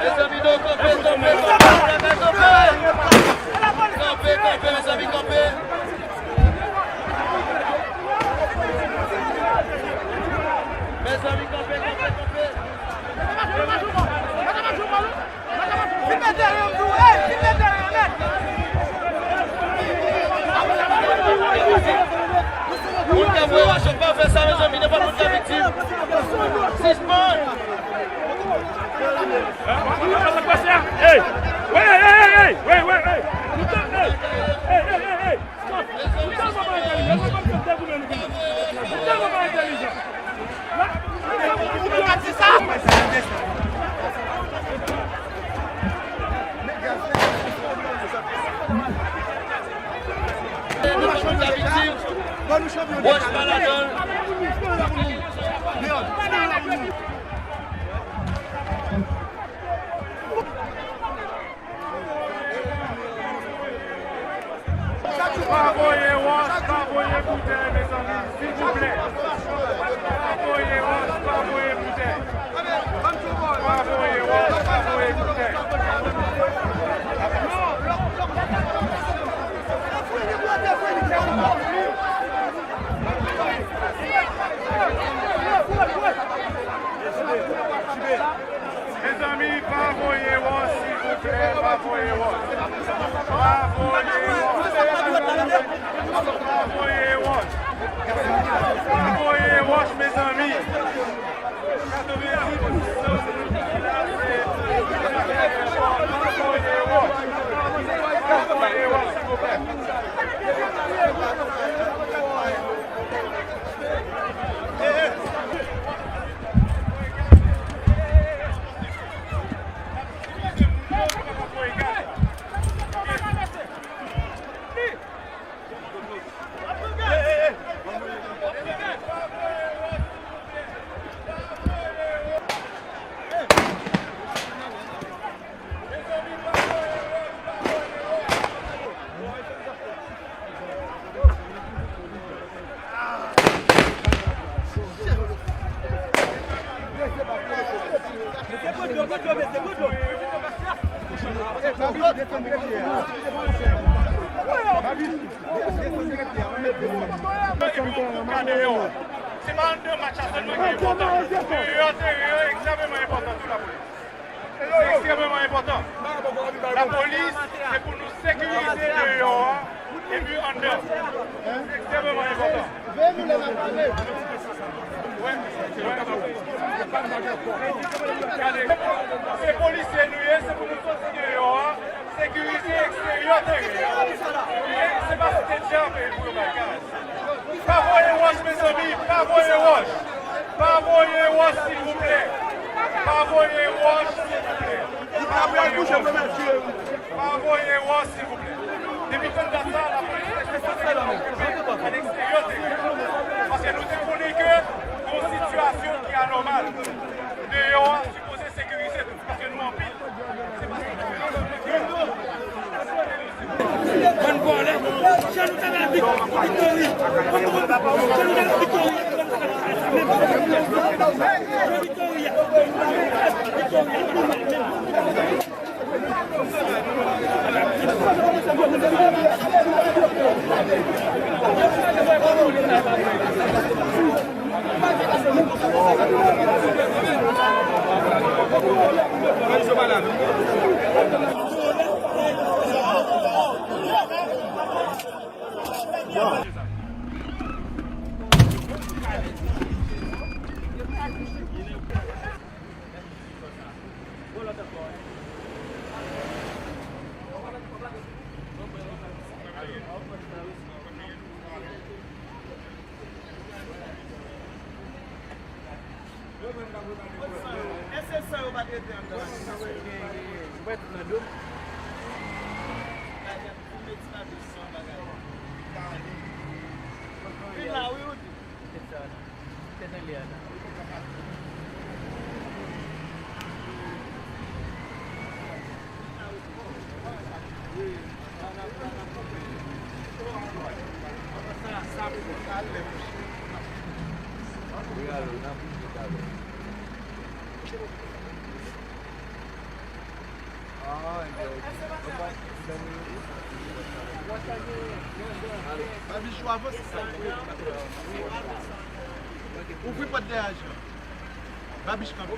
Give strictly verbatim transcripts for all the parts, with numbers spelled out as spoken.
Mezanmi, non, kanpe, kanpe, kanpe, kanpe, kanpe, mezanmi, kanpe. Mezanmi, kanpe, kanpe, kanpe. Moun k ap voye wòch yo, pa fè sa, mezanmi, nenpòt moun ka viktim. Sispann! Hey! Hey, hey, hey, hey! Hey, hey, hey, hey! Stop! Pa voye wòch, pa voye boutèy, mezanmi, silvouplè. Pa voye wòch, pa voye boutèy. Pa voye wòch, pa voye boutèy. Mezanmi, pa voye wòch, silvouplè, pa voye wòch. Pa voye wòch. Pa voye wòch. Pa voye wòch, mezanmi. Katrevendiz pousan nan vil la se, pa voye wòch. Pa voye wòch, silvouplè. Se pa anndan match la sèlman ki enpòtan. Deyò teren an ekstrèmeman enpòtan tou, lapolis. Se ekstrèmeman enpòtan. Lapolis, se pou nou sekirize deyò a epi anndan. Se ekstrèmeman enpòtan. Wè, wè. Gade, se polisye nou ye, se pou nou soti deyò a, sekirize eksteryè teren an. Se pa site djab pou yo bay gaz. Pa voye wòch, mezanmi, pa voye wòch. Pa voye wòch, silvouplè. Pa voye wòch, silvouplè. Pa voye wòch. Pa voye wòch, silvouplè. Depi tann dat sa, lapolis te sipoze okipe an eksteryè teren. Paske nou te konnen ke gon sitiyasyon ki anòmal. Deyò a sipoze sekirize tou, paske nou anpil. Bann vòlè, jan nou ta la vik-, viktori. Jan nou ta la viktori. Viktori. Èske san yo pa t rete anndan la? Ou pa t nan do m? Gade, ou met ti pa de san bagay. Vin la, wi, ou di. Tèt sa la. Tèt anlè a la. Babichou, avanse. Ouvri pòt dèyè a. Babich kanpe.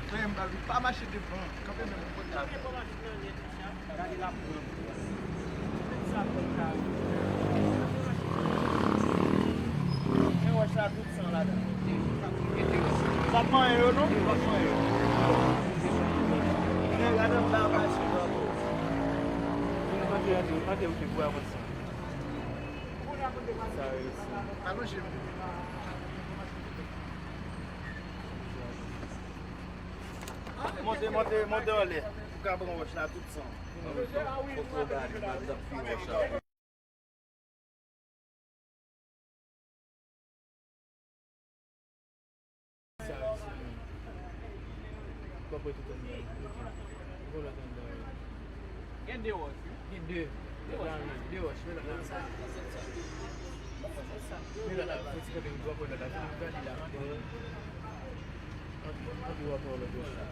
Frè m, Babich, pa mache devan. Kanpe menm. Gade la pran. Sa pran kare. Men wòch la tout san ladan. W ap manyen yo non? W ap manyen yo. Men gade anba machin nan. Mwen pa te, mwen pa te oke pou avanse. Sa reyisi. Alonje m. Monte, monte, monte anlè. Ou ka pran wòch la tout san. Fòk yo ba li, pa egzanp, fi wòch la. Gen de wòch, wi. Gen de. De wòch, wi. De wòch, wi, lòt la. Wi, lòt la, fò ti kanpe, m pran lòt la. Fò m gade la. Anpi, anpi, w ap wè lòt wòch la.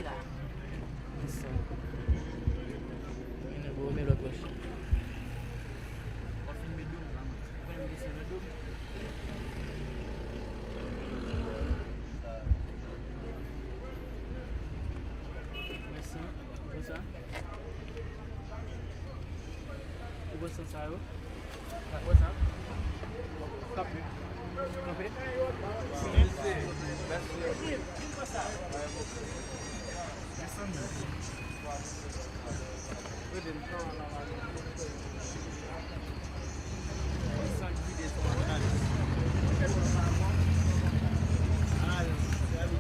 La. Konsa. Men nan bò, men lòt wòch la. W ap filme do m, la, mwen. Ou pa menm desann nan do m. Mwen san, konsa. Ou wè san sa yo? Ou wè sa? Kanpe. Kanpe. Desann. Desann ki desann. Al, al.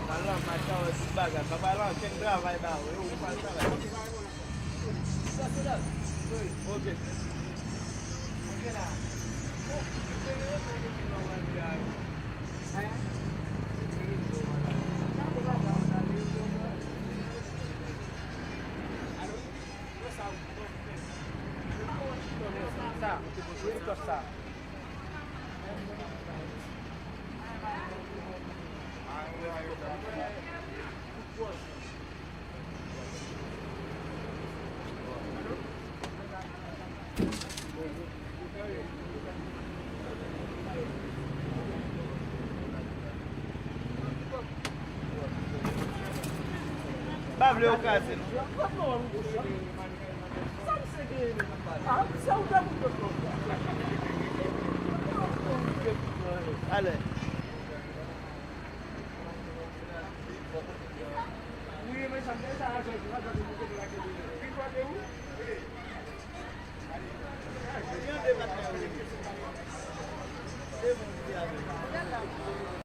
Al la, machin, tout bagay. Papa la, ankenn travay ba ou. Yo, ou pa travay. M pa vle yo kraze, non. Ale.